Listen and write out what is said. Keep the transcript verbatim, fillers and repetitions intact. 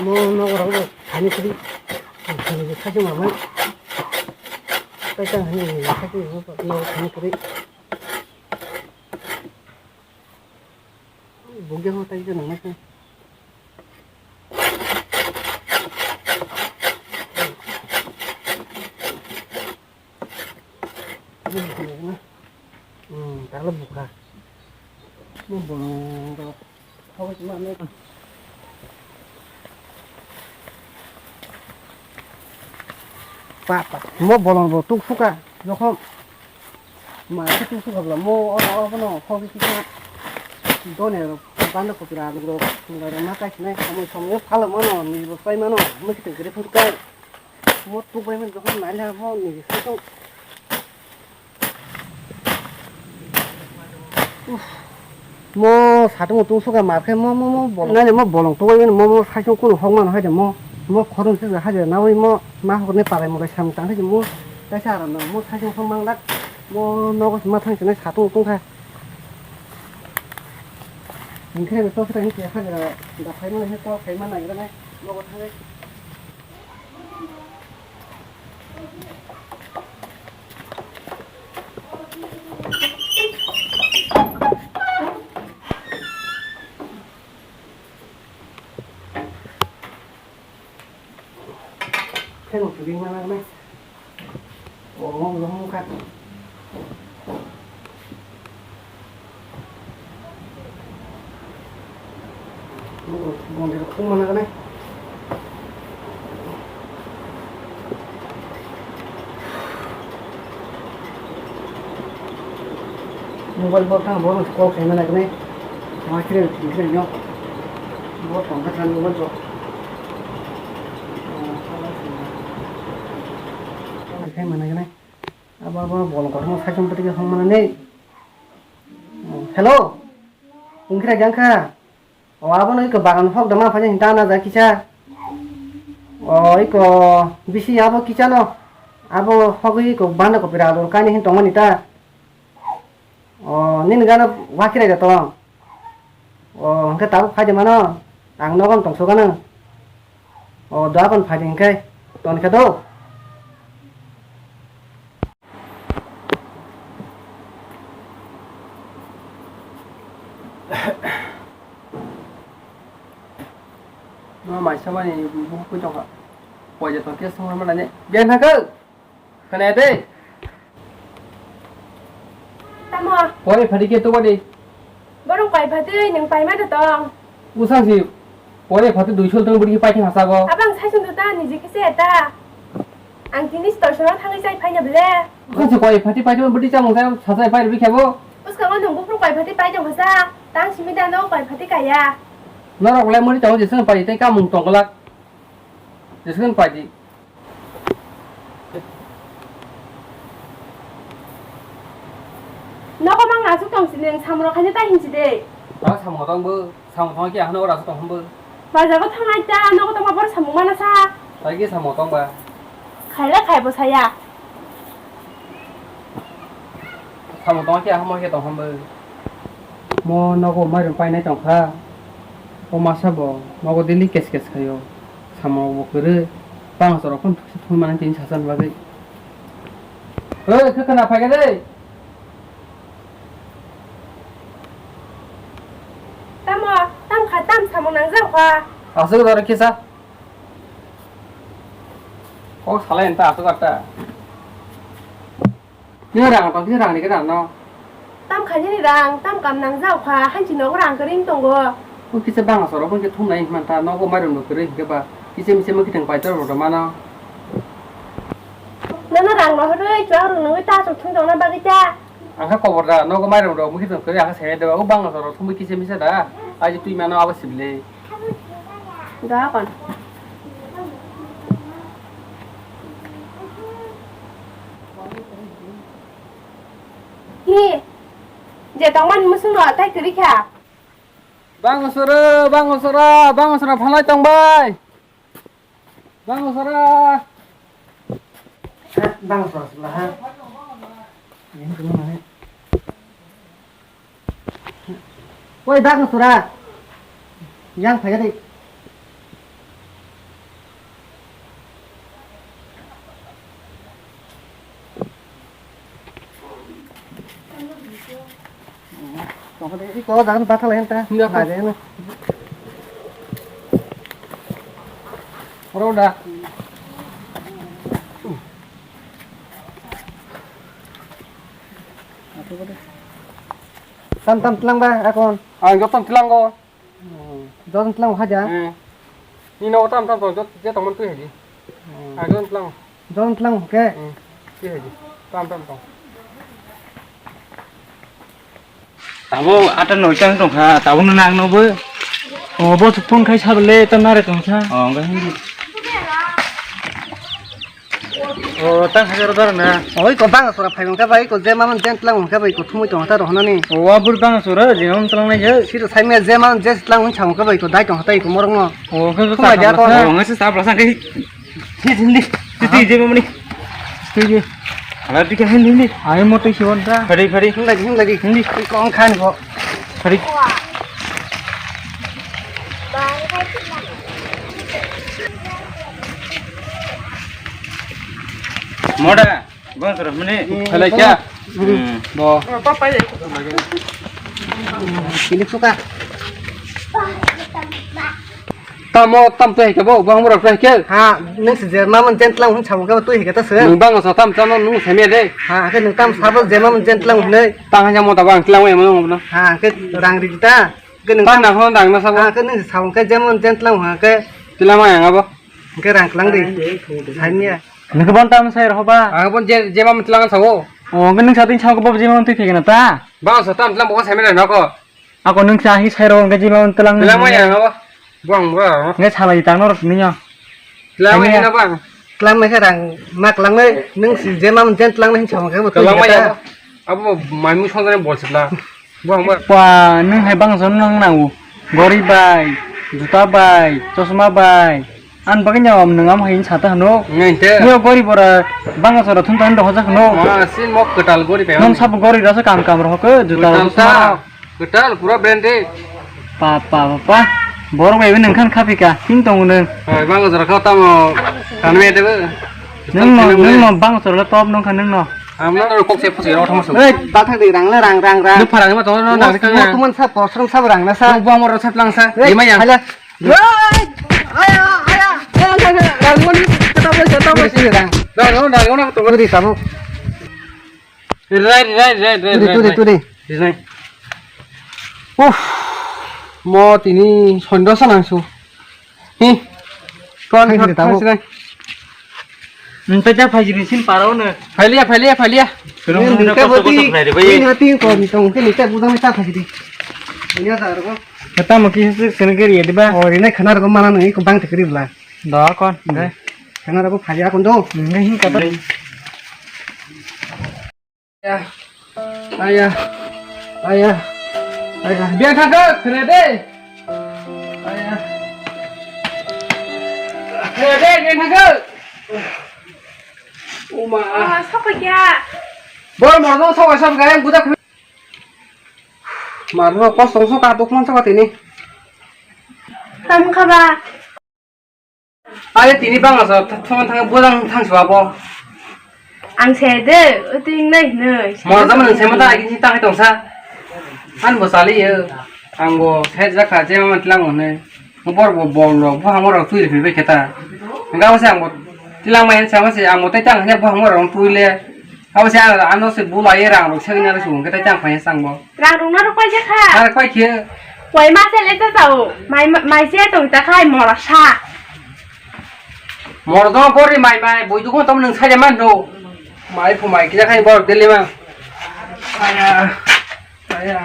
Mo nogo rok bo thani kwrwi. Thani je khajima mai. Paitang hani khajima no thani kwrwi. Bugya ho tai jana nai. Hmm, talo buka. Mo bolong rok. Hawai ma ne. Pa, pa. Mo bolong bo tuk suka. Jokhon ma se tuk suka bla mo o o bono hawai kisa. Done rok banda kopira rok. Tunga rok ma kai sinai. Samoi samoi phala mano ni rok pai mano. Mo kitin gre phun kai. Mo tubai man jokhon naila mo ni sito. Uff. Mo satung tung suka mar khe mo mo mo bolong. Nani mo bolong tubai man mo mo satung kuno hok man hai de mo. Mo khorun se hai de nawi mo ma hok ne parai mo sam tang hai de mo. Kaisa aram mo satung hok man lak. Mo nogo ma thang se satung tung kha. Hingkhe to khe hingkhe hai de da phai man he to phai man nai ne. Nogo thang. Khe no tubing mana nai. Oh, no, no, no, Mobile bo tang bo call khaima nai kne. Ma kre kre no. Bo tong kha mobile bo. Khaima nai kne. Aba, aba, bol kotorma saichung pati khe hong mani. Hello, wngkhe jang kha? O, abo no iko bagan hok dama phai hinta na ja kisa. O, iko bisi abo kisa no. Abo hogwi iko banda kopira abo kaini hin tongmani ta. O, nini gana wakhirai da tong. O, hwnkhe tabuk phai de mano. Ang nogo tong sogano. O, doa kon phai de hwnkhe. Ton khe do. No, maisa mani buku koi tongkha. Poida tongkhe songma mani. Biyan thangkhe. Khna de. Tamo? Pore phati khe to bade. Borong pai phati nang pai ma da tong. Usang si pore phati dui sol tong budi pai thang sa go. Abang sai sung ta ni jiki se ta. Ang tini store soro thangwi chai phai na bele. Usang si pore phati pai to budi chamung sai sa sai pai bi khebo. Uska ngo nang bupru pai phati pai tong sa. Tang simi da no pai phati kaya. Norok le mori tong jisung pai tei kamung tong glak. Jisung pai di. Nogo mang asuk tong sini, samung rok khaina ta hinsi de. Ang samung tong bo, samung tong khe ano ora tong bo. Bazar o thangnai ta, nogo tongma bor samung mana sa. Tagi samung tong ba. Khaila khai bo saya. Samung tong khe ahamo khe tong hambo. Mo nogo mairum painai tong kha. O masa bo nogo daily kes kes khaio. Samung bo kwrwi. Pang sorok phun thumani tin sasan bagwi. Oi, khe khna phai khe de. Tamo, tam kha, tam samung nang jao kha. Asuk dor kisa. Kok salai enta asuk atta. Ni rang tong kisa rang ni kena no. Tam kha ni rang, tam kam nang jao kha, hanchi nogo rang kering tongo. Kok kisa bang asoro kok kisa thum nai man ta nogo mairum no kering ke ba. Kisa misa mo kitang pai tor ro mano. Nono rang no horo chwa rung nungwi ta chok thung tongna bagwi ta. Ang kha kobor da, nogo mairum rok mukhe tong khe, ang kha sene da, o bang rok thumui kisa misa da, aji twi mano abo sibile. Da kon. Hi, je tongmani musung rok tai kwrwi kha. Bang sora, bang sora, bang sora phalai tong bai. Bang sora. Eh, bang sora sula ha. Ini dulu mana? Woi, bang sora. Yang phai di. Tongkha de, iko jagan batha lai ta. Hindi ako. Nai de na. Oro da. Tam tam tlang ba akon. Ang joto tlang ko. Joto tlang haja. Hmm. Ni no tam tam to jot je tong man tu haji. Hmm. Ang joto tlang. Joto tlang ke. Hmm. Tu haji. Tam tam tong. Tabo ata noitang tongkha, tabo no nang no bo. O bo phone khai sabale ta nare tongkha. O ga hindi. O ta hajar dar na. Oi ko bang sora phai ka bai ko je mamon jen tlang ka bai ko thumui tong ta rohna ni. O wa bur bang sora je mamon tlang nai je. Sir sai me je mamon je tlang un chang ka bai ko dai tong ta ko morong no. O ka Thumai ja ta ko. O ngai sa bla sa kai. Hindi, hindi. Hindi, hindi, hindi. Hindi. Ala dikhe hindi, hindi. Ayo mo tei siwon ta. Phari, phari. Hindi, hindi. Hindi. Kong khan ko. Phari. Moda, bang terus meni. Khalai kya? Hmm. Bo. Papa ya. Pilih suka. Tamo tam twi hike bo, bo hamura twi hike. Ha, nung se je mamon jen tlang hun chamo ke twi hike ta se. Nung bang sa tam tamo nung se me de. Ha, ke nung tam sabo je mamon jen tlang hun nei. Tang hanya mo ta bang tlang we mo no. Ha, ke rang ri ta. Ke nung tam na hon dang na sabo. Ha, ke nung se sabo ke je mamon jen tlang ha ke. Tila ma yang abo. Ke rang tlang di. Sai ni ya. Nung ke bon tam sai ro ba. Ha, bon je, je mamon tlang sabo. O, ke nung sa tin chamo ke bo je mamon twi hike na ta. Bang sa tam tlang bo sai me na ko. Ako nung sa hi sai ro hwnkhe jima tlang. Tlang ma ya abo. Buang ba. Nge salai tang nor ni yo. Tlang ma ya ba. Tlang ma khe rang ma tlang nai nung si je mam jen tlang nai chong khe. Tlang ma ya. Abo mai mu song jane bol sitla. Buang ba. Pa nung hai bang jon nang nang u. Gori bai, juta bai, chosma bai. An bagwi no nung am hai sata hano. Ngai te. Yo gori bora bang sora thum tan do hojak hano. Ma sin mo ketal gori pe. Nung sab gori rasa kam kam ro ke juta. Ketal ta. Ketal pura branded. Pa, pa, pa, pa. Borok bai nung khan khapi ka. Ting tong nung. Hai, bang jora kha tamo. Kan me de. Nung no, nung no bang jora top nung khan nung no. Amna ro kok se phusi ro thamo su. Ei, ta thang de rang le rang, rang, rang. Nung pharang ma to no na. Mo tuman sa posrom sa rang na sa. Bo mo ro sa tlang sa. Ei, ima yang. Hala. Ei, aya, aya. Rang mo ni kata bo sa ta bo si rang. Rang no, rang no to. Ri tamo. Rai, rai, rai, rai, Turi, rai, turi, rai. Turi. Rai. Uff, mo tini sondo sa nangsu. Hi. Kon Hai, tini tabuk. Hai, hai. Nta ja phai jini sin parao ne. Phailia, phailia, phailia. Nini ka boti, nini hati kon tong ke nita budang nita phai jini. Ini ada ko. Kata mo ki sik sene ke ri diba. Oh, ini khana ko mana nini ko bang tekri bla. Da kon. Hmm. Dai. Khana ko phai ya kon do. Ngai hin kata. Aya, aya, aya, aya. Biang thangkha, khna de. Aya. Khna de, biang thangkha. Uma. Ah, sapa kya? Bor mordo sapa sapa gaya buda khna. Marno kos tong so ka dukman so ka tini. Tam khaba. Are tini bang asa thong thang bodang thang sua bo. Ang se de, uting nai nai. Mo zaman se mata agi ni tang tong sa. An bo sali ye. Ang bo se ja kha je ma tlang ne. Mo bor bo bol ro bo hamor ro tui ri be keta. Ga se ang bo tilang ma se ma se ang bo te tang ne bo hamor ro tui le. Abo se ano, ano se bulai rang rok se nang sung khe tai chang phai chang bo. Rang rok na rok pai kha. Ar pai khe. Wai ma se le ta tao. Mai, mai se tong ta khai mora sa. Mor do bori mai mai bui du ko tom nang sa jaman do. Mai phu mai khe khai bor deli ma. Aya. Aya.